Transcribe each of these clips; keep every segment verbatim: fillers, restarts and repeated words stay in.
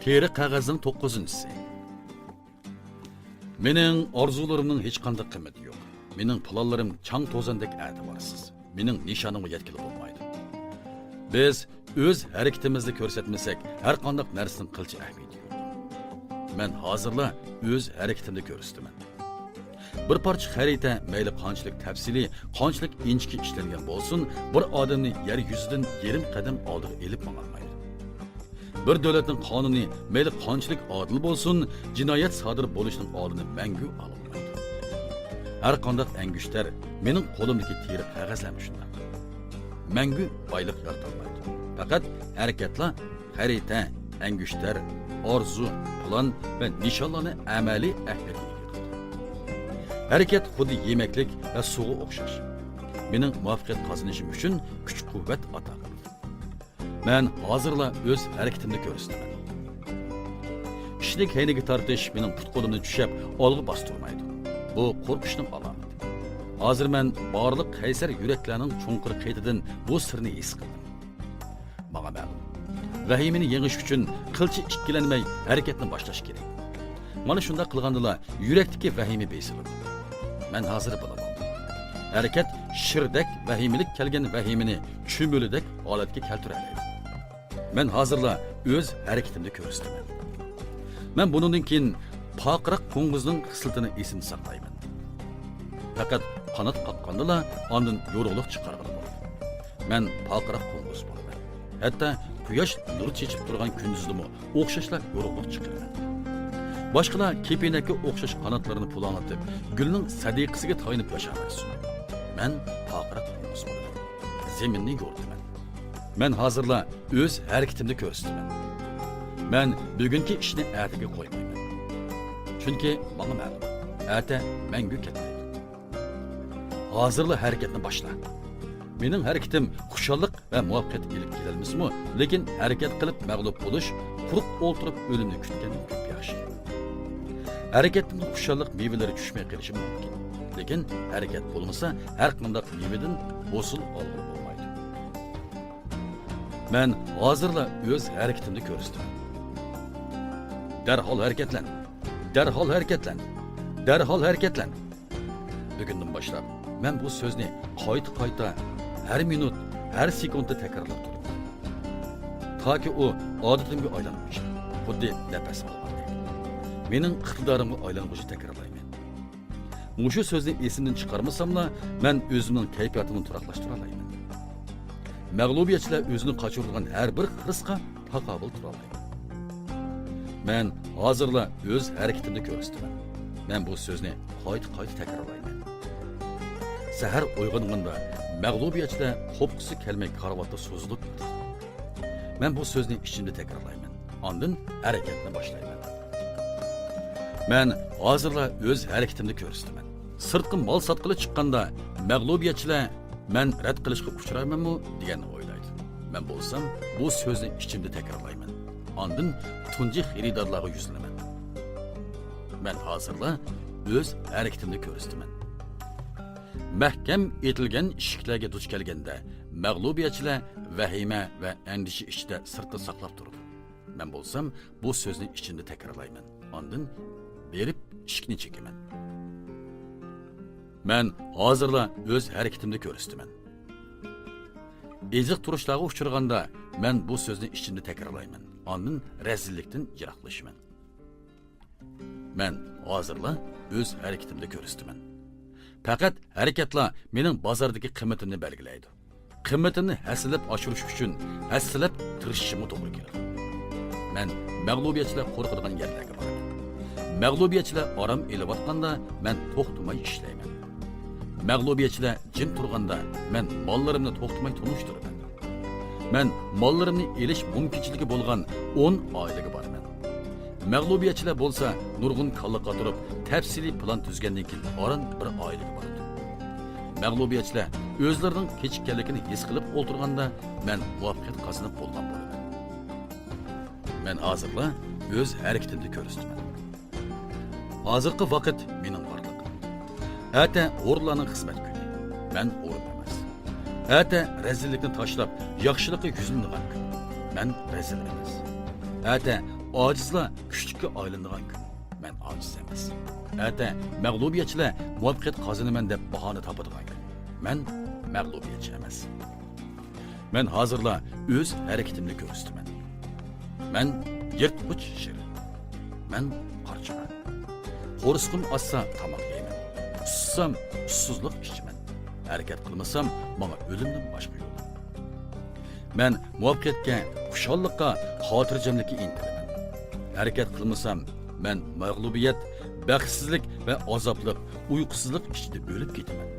تېرە قەغەزنىڭ توققۇزىنچىسى. مېنىڭ ئارزۇلىرىمنىڭ ھېچقانداق قىممىتى يوق. مېنىڭ پىلانلىرىم چاڭ-توزاندەك ئەتىۋارسىز. مېنىڭ نىشانىمغا يەتكىلى بولمايدۇ. بىز ئۆز ھەرىكىتىمىزنى كۆرسەتمىسەك، ھەرقانداق نەرسىنىڭ قىلچە ئەھمىيىتى يوق. مەن ھازىرلا ئۆز ھەرىكىتىمنى كۆرسىتىمەن. بىر پارچە خەرىتە مەيلى قانچىلىك تەپسىلىي، قانچىلىك ئىنچىكە ئىشلەنگەن بولسۇن، بىر ئادەمنى يەر يۈزىدىن يېرىم قەدەم ئالدىغا ئېلىپ ماڭالمايدۇ. بىر دۆلەتنىڭ قانۇنى مەيلى قانچىلىك ئادىل بولسۇن، جىنايەت سادىر بولۇشنىڭ ئالدىنى مەڭگۈ ئالالمايدۇ. ھەرقانداق ئەنگۈشتەر مېنىڭ قولۇمدىكى تېرە قەغەزلەرمۇ شۇنداق. مەڭگۈ بايلىق يارىتالمايدۇ. پەقەت ھەرىكەتلا خەرىتە، ئەنگۈشتەر، ئارزۇ، پىلان ۋە نىشانلارنى ئەمەلىي ئەھمىيەتكە ئىگە قىلىدۇ. ھەرىكەت خۇددى يېمەكلىك ۋە سۇغا ئوخشاش. مېنىڭ مۇۋەپپەقىيەت قازىنىشىم ئۈچۈن كۈچ-قۇۋۋەت ئاتا قىلىدۇ. مەن ھازىرلا ئۆز ھەرىكىتىمنى كۆرسىتىمەن. ئىشنى كەينىگە تارتىش مېنىڭ پۇت-قولۇمنى چۈشەپ، ئالغا باستۇرمايدۇ. بۇ قورقۇشنىڭ ئالامىتى. ھازىر مەن بارلىق قەيسەر يۈرەكلەرنىڭ چوڭقۇر قېتىدىن بۇ سىرنى ھېس قىلدىم. ماڭا مەلۇم، ۋەھىمىنى يېڭىش ئۈچۈن قىلچە ئىككىلەنمەي ھەرىكەتنى باشلاش كېرەك. مانا شۇنداق قىلغاندىلا يۈرەكتىكى ۋەھىمە بېسىلىدۇ. مەن ھازىر بىلىۋالدىم. ھەرىكەت شىردەك ۋەھىمىلىك كەلگەن ۋەھىمىنى چۈمۈلىدەك ھالەتكە كەلتۈرەلەيدۇ. مەن ھازىرلا ئۆز ھەرىكىتىمنى كۆرسىتىمەن. مەن بۇنىڭدىن كېيىن پارقىراق قوڭغۇزنىڭ خىسلىتىنى ئېسىمدە ساقلايمەن. پەقەت قانات قاققاندىلا ئاندىن يورۇقلۇق چىقارغىلى بولىدۇ. مەن پارقىراق قوڭغۇز بولىمەن. ھەتتا قۇياش نۇر چېچىپ تۇرغان كۈندۈزدىمۇ ئوخشاشلا يورۇقلۇق چىقىرىمەن. باشقىلار كېپىنەككە ئوخشاش قاناتلىرىنى پۇلاڭلىتىپ، گۈلنىڭ سەدىقىسىگە تايىنىپ ياشاۋەرسۇن. مەن پارقىراق قوڭغۇز بولىمەن. زېمىننى يورۇتىمەن. مەن ھازىرلا ئۆز ھەرىكىتىمنى كۆرسىتىمەن. مەن بۈگۈنكى ئىشنى ئەتىگە قويمايمەن. چۈنكى ماڭا مەلۇم، ئەتە مەڭگۈ كەتمەيدۇ. ھازىرلا ھەرىكەتنى باشلا. مېنىڭ ھەرىكىتىم خۇشاللىق ۋە مۇۋەپپەقىيەت ئېلىپ كېلەلمىسىمۇ، لېكىن ھەرىكەت قىلىپ مەغلۇپ بولۇش، قۇرۇق ئولتۇرۇپ ئۆلۈمنى كۈتكەندىن كۆپ ياخشى. ھەرىكەتتىن خۇشاللىق مېۋىلىرى چۈشمەي قېلىشى مۇمكىن. لېكىن ھەرىكەت بولمىسا، ھەرقانداق مېۋىدىن ھوسۇل ئالغىلى بولمايدۇ. مەن ھازىرلا ئۆز ھەرىكىتىمنى كۆرسىتىمەن. دەرھال ھەرىكەتلەن! دەرھال ھەرىكەتلەن! دەرھال ھەرىكەتلەن! بۈگۈندىن باشلاپ، مەن بۇ سۆزنى قايتا-قايتا، ھەر مىنۇت، ھەر سېكۇنتتا تەكرارلاپ تۇرىمەن. تاكى ئۇ ئادىتىمگە ئايلانغۇچە، خۇددى نەپەس ئالغاندەك. مېنىڭ ئىقتىدارىمغا ئايلانغۇچە تەكرارلايمەن. مۇشۇ سۆزنى ئېسىمدىن چىقارمىساملا، مەن ئۆزۈمنىڭ كەيپىياتىمنى تۇراقلاشتۇرالايمەن. مەغلۇبىيەتچىلەر ئۆزىنى قاچۇرىدىغان ھەر بىر خىرىسقا تاقابىل تۇرالايدۇ. مەن ھازىرلا ئۆز ھەرىكىتىمنى كۆرسىتىمەن. مەن بۇ سۆزنى قايتا-قايتا تەكرارلايمەن. سەھەر ئويغانغاندا مەغلۇبىيەتچىلەر قوپقۇسى كەلمەي كارىۋاتتا سوزۇلۇپ ياتىدۇ. مەن بۇ سۆزنى ئىچىمدە تەكرارلايمەن. ئاندىن ھەرىكەتنى باشلايمەن. مەن ھازىرلا ئۆز ھەرىكىتىمنى كۆرسىتىمەن. سىرتقا مال ساتقىلى چىققاندا مەغلۇبىيەتچىلەر مەن رەت قىلىشقا ئۇچرايمەنمۇ دېگەننى ئويلايدۇ. مەن بولسام بۇ سۆزنى ئىچىمدە تەكرارلايمەن. ئاندىن تۇنجى خېرىدارلارغا يۈزلىنىمەن. مەن ھازىرلا ئۆز ھەرىكىتىمنى كۆرسىتىمەن. مەھكەم ئېتىلگەن ئىشىكلەرگە دۇچ كەلگەندە مەغلۇبىيەتچىلەر ۋەھىمە ۋە ئەندىشە ئىچىدە سىرتتا ساقلاپ تۇرىدۇ. مەن بولسام بۇ سۆزنى ئىچىمدە تەكرارلايمەن. ئاندىن بېرىپ ئىشىكنى چېكىمەن. مەن ھازىرلا ئۆز ھەرىكىتىمنى كۆرسىتىمەن. ئېزىقتۇرۇشلارغا ئۇچرىغاندا مەن بۇ سۆزنى ئىچىمدە تەكرارلايمەن. ئاندىن رەزىللىكتىن يىراقلىشىمەن. مەن ھازىرلا ئۆز ھەرىكىتىمنى كۆرسىتىمەن. پەقەت ھەرىكەتلا مېنىڭ بازاردىكى قىممىتىمنى بەلگىلەيدۇ. قىممىتىمنى ھەسسىلەپ ئاشۇرۇش ئۈچۈن ھەسسىلەپ تىرىشىشىمغا توغرا كېلىدۇ. مەن مەغلۇبىيەتچىلەر قورقىدىغان يەرلەرگە بارىمەن. مەغلۇبىيەتچىلەر ئارام ئېلىۋاتقاندا مەن توختىماي ئىشلەيمەن. مەغلۇبىيەتچىلەر جىم تۇرغاندا مەن ماللىرىمنى توختىماي تونۇشتۇرىمەن. مەن ماللىرىمنى ئېلىش مۇمكىنچىلىكى بولغان ئون ئائىلىگە بارىمەن. مەغلۇبىيەتچىلەر بولسا نۇرغۇن كاللا قاتۇرۇپ، تەپسىلىي پىلان تۈزگەندىن كېيىن ئاران بىر ئائىلىگە بارىدۇ. مەغلۇبىيەتچىلەر ئۆزلىرىنىڭ كېچىككەنلىكىنى ھېس قىلىپ ئولتۇرغاندا مەن مۇۋەپپەقىيەت قازىنىپ بولغان بولىمەن. مەن ھازىرلا ئۆز ھەرىكىتىمنى كۆرسىتىمەن. ھازىرقى ۋاقىت مېنىڭ بارلىقىم. ئەتە ھورلارنىڭ خىزمەت كۈنى. مەن ھورۇن ئەمەس. ئەتە رەزىللىكنى تاشلاپ، ياخشىلىققا يۈزلىنىدىغان كۈن. مەن رەزىل ئەمەس. ئەتە ئاجىزلار كۈچلۈككە ئايلىنىدىغان كۈن. مەن ئاجىز ئەمەس. ئەتە مەغلۇبىيەتچىلەر مۇۋەپپەقىيەت قازىنىمەن دەپ باھانە تاپىدىغان كۈن. مەن مەغلۇبىيەتچى ئەمەس. مەن ھازىرلا ئۆز ھەرىكىتىمنى كۆرسىتىمەن. مەن يىرتقۇچ شىر. مەن قارچىغا. قورسىقىم ئاچسا تاماق يەيمەن. ئۇسسام ئۇسسۇزلۇق ئىچىمەن. ھەرىكەت قىلمىسام ماڭا ئۆلۈمدىن باشقا يول يوق. مەن مۇۋەپپەقىيەتكە، خۇشاللىققا، خاتىرجەملىككە ئىنتىلىمەن. ھەرىكەت قىلمىسام، مەن مەغلۇبىيەت، بەختسىزلىك ۋە ئازابلىق، ئۇيقۇسىزلىق ئىچىدە ئۆلۈپ كېتىمەن.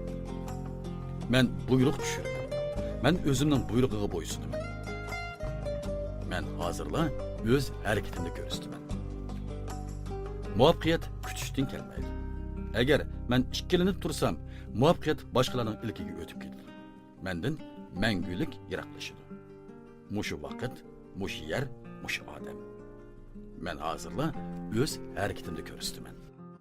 مەن بۇيرۇق چۈشۈرىمەن. مەن ئۆزۈمنىڭ بۇيرۇقىغا بويسۇنىمەن. مەن ھازىرلا ئۆز ھەرىكىتىمنى كۆرسىتىمەن. مۇۋەپپەقىيەت كۈتۈشتىن كەلمەيدۇ. ئەگەر مەن ئىككىلىنىپ تۇرسام، مۇۋەپپەقىيەت باشقىلارنىڭ ئىلكىگە ئۆتۈپ كېتىدۇ. مەندىن مەڭگۈلۈك يىراقلىشىدۇ. مۇشۇ ۋاقىت، مۇشۇ يەر، مۇشۇ ئادەم. مەن ھازىرلا ئۆز ھەرىكىتىمنى كۆرسىتىمەن.